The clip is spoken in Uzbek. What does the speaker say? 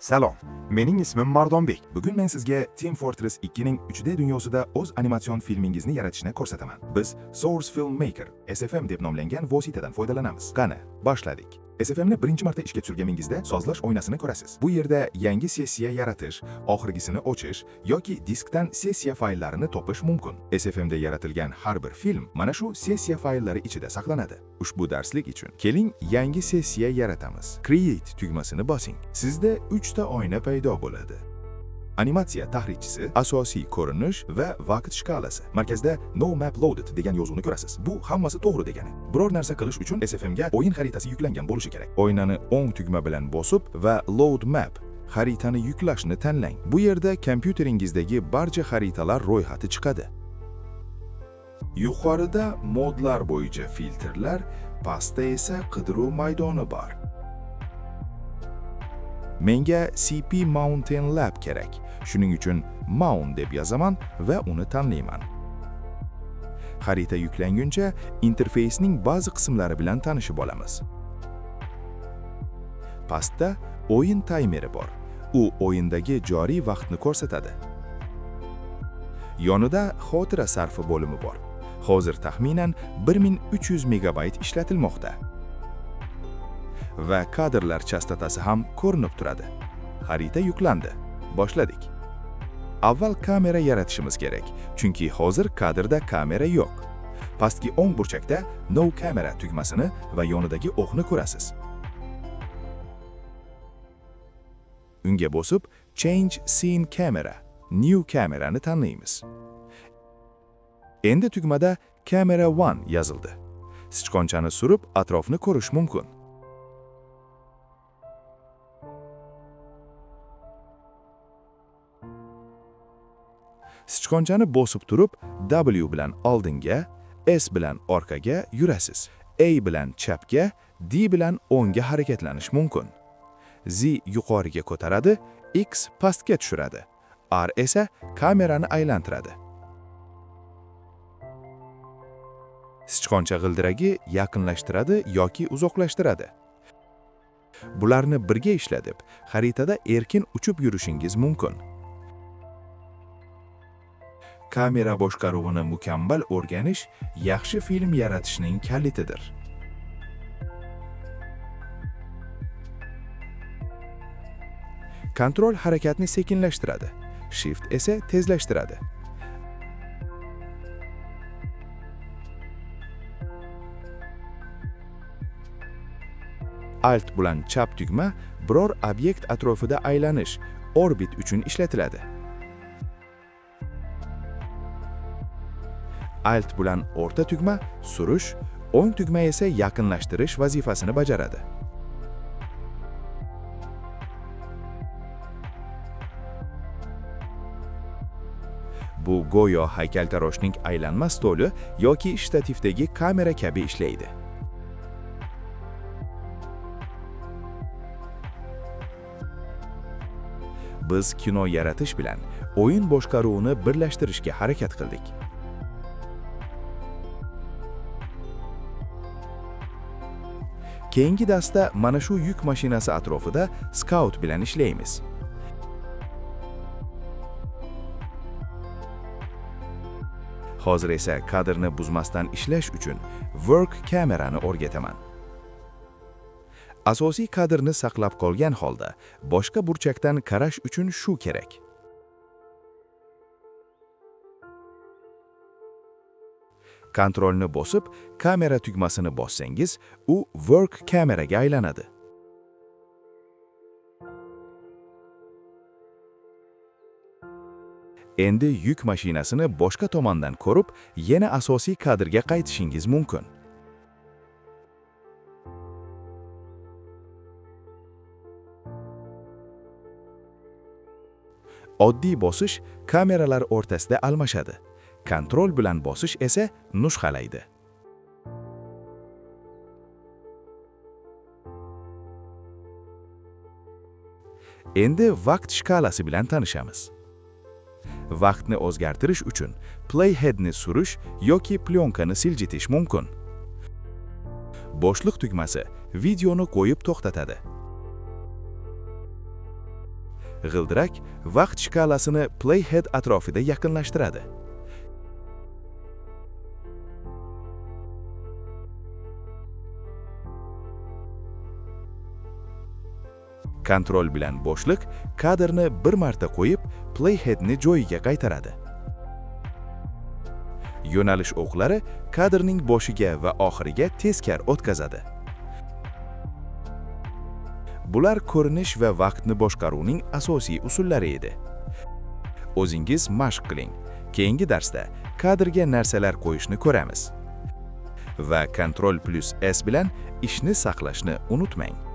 Salom, mening ismim Mardonbek. Bugun men sizga Team Fortress 2 ning 3D dunyosida o'z animatsion filmingizni yaratishni ko'rsataman. Biz Source Film Maker SFM deb nomlangan vositadan foydalanamiz. Qani, boshladik. SFMni birinchi marta ishga tushirganingizda sozlash oynasini ko'rasiz. Bu yerda yangi sessiya yaratish, oxirgisini ochish yoki diskdan sessiya fayllarini topish mumkin. SFMda yaratilgan har bir film mana shu sessiya fayllari ichida saqlanadi. Ushbu darslik uchun keling yangi sessiya yaratamiz. Create tugmasini bosing. Sizda 3 ta oyna paydo bo'ladi. Animatsiya tahrikchisi, asosiy ko'rinish va vaqt shkalasi. Markazda No Map Loaded degan yozuvni ko'rasiz. Bu hammasi to'g'ri degani. Biror narsa qilish uchun SFMga o'yin xaritasi yuklangan bo'lishi kerak. Oynani o'ng tugma bilan bosib va Load Map xaritani yuklashni tanlang. Bu yerda kompyuteringizdagi barcha xaritalar ro'yxati chiqadi. Yuqorida modlar bo'yicha filtrlar, pastda esa qidiruv maydoni bor. Menga CP Mountain Lab kerak. Shuning uchun Mount deb yozaman va uni tanlayman. Xarita yuklanguncha interfeysning ba'zi qismlari bilan tanishib olamiz. Pastda o'yin taymeri bor. U o'yindagi joriy vaqtni ko'rsatadi. Yonida xotira sarfi bo'limi bor. Hozir taxminan 1300 megabayt ishlatilmoqda. Va kadrlar chastotasi ham ko'rinib turadi. Xarita yuklandi. Boshladik. Avval kamera yaratishimiz kerak, chunki hozir kadrda kamera yo'q. Pastki o'ng burchakda No Camera tugmasini va yonidagi o'qni ko'rasiz. Unga bosib Change Scene Camera, New Camera'ni tanlaymiz. Endi tugmada Camera 1 yozildi. Sichqonchani surib atrofni ko'rish mumkin. Sichqonchani bosib turib W bilan oldinga, S bilan orqaga yurasiz. A bilan chapga, D bilan o'ngga harakatlanish mumkin. Z yuqoriga ko'taradi, X pastga tushiradi. R esa kamerani aylantiradi. Sichqoncha g'ildiragi yaqinlashtiradi yoki uzoqlashtiradi. Bularni birga ishlatib, xaritada erkin uchib yurishingiz mumkin. Kamera boshqaruvini mukammal o'rganish yaxshi film yaratishning kalitidir. Kontrol harakatni sekinlashtiradi, Shift esa tezlashtiradi. Alt bilan chap tugma biror obyekt atrofida aylanish, orbit uchun ishlatiladi. Alt bilan o'rta tugma surish, o'ng tugma esa yaqinlashtirish vazifasini bajaradi. Bu go'yo haykaltaroshning aylanma stoli yoki shtativdagi kamera kabi ishlaydi. Biz kino yaratish bilan o'yin boshqaruvini birlashtirishga harakat qildik. Keyingi darsda mana shu yuk mashinasi atrofida scout bilan ishlaymiz. Hozir esa kadrni buzmasdan ishlash uchun work kamerani o'rgataman. Asosiy kadrni saqlab qolgan holda boshqa burchakdan qarash uchun shu kerak. Kontrolni bosib, kamera tugmasini bossangiz, u work kameraga aylanadi. Endi yuk mashinasini boshqa tomondan ko'rib, yana asosiy kadrga qaytishingiz mumkin. Oddiy bosish kameralar o'rtasida almashadi. Kontrol bilan bosish esa nusxalaydi. Endi vaqt shkalasi bilan tanishamiz. Vaqtni o'zgartirish uchun playheadni surish yoki plyonkani siljitish mumkin. Bo'shliq tugmasi videoni qo'yib to'xtatadi. G'ildirak vaqt shkalasini playhead atrofida yaqinlashtiradi. Kontrol bilan bo'shliq kadrni bir marta qo'yib, playheadni joyiga qaytaradi. Yo'nalish o'qlari kadrning boshiga va oxiriga tezkor o'tkazadi. Bular ko'rinish va vaqtni boshqaruvning asosiy usullari edi. O'zingiz mashq qiling. Keyingi darsda kadrga narsalar qo'yishni ko'ramiz. Va Ctrl + S bilan ishni saqlashni unutmang.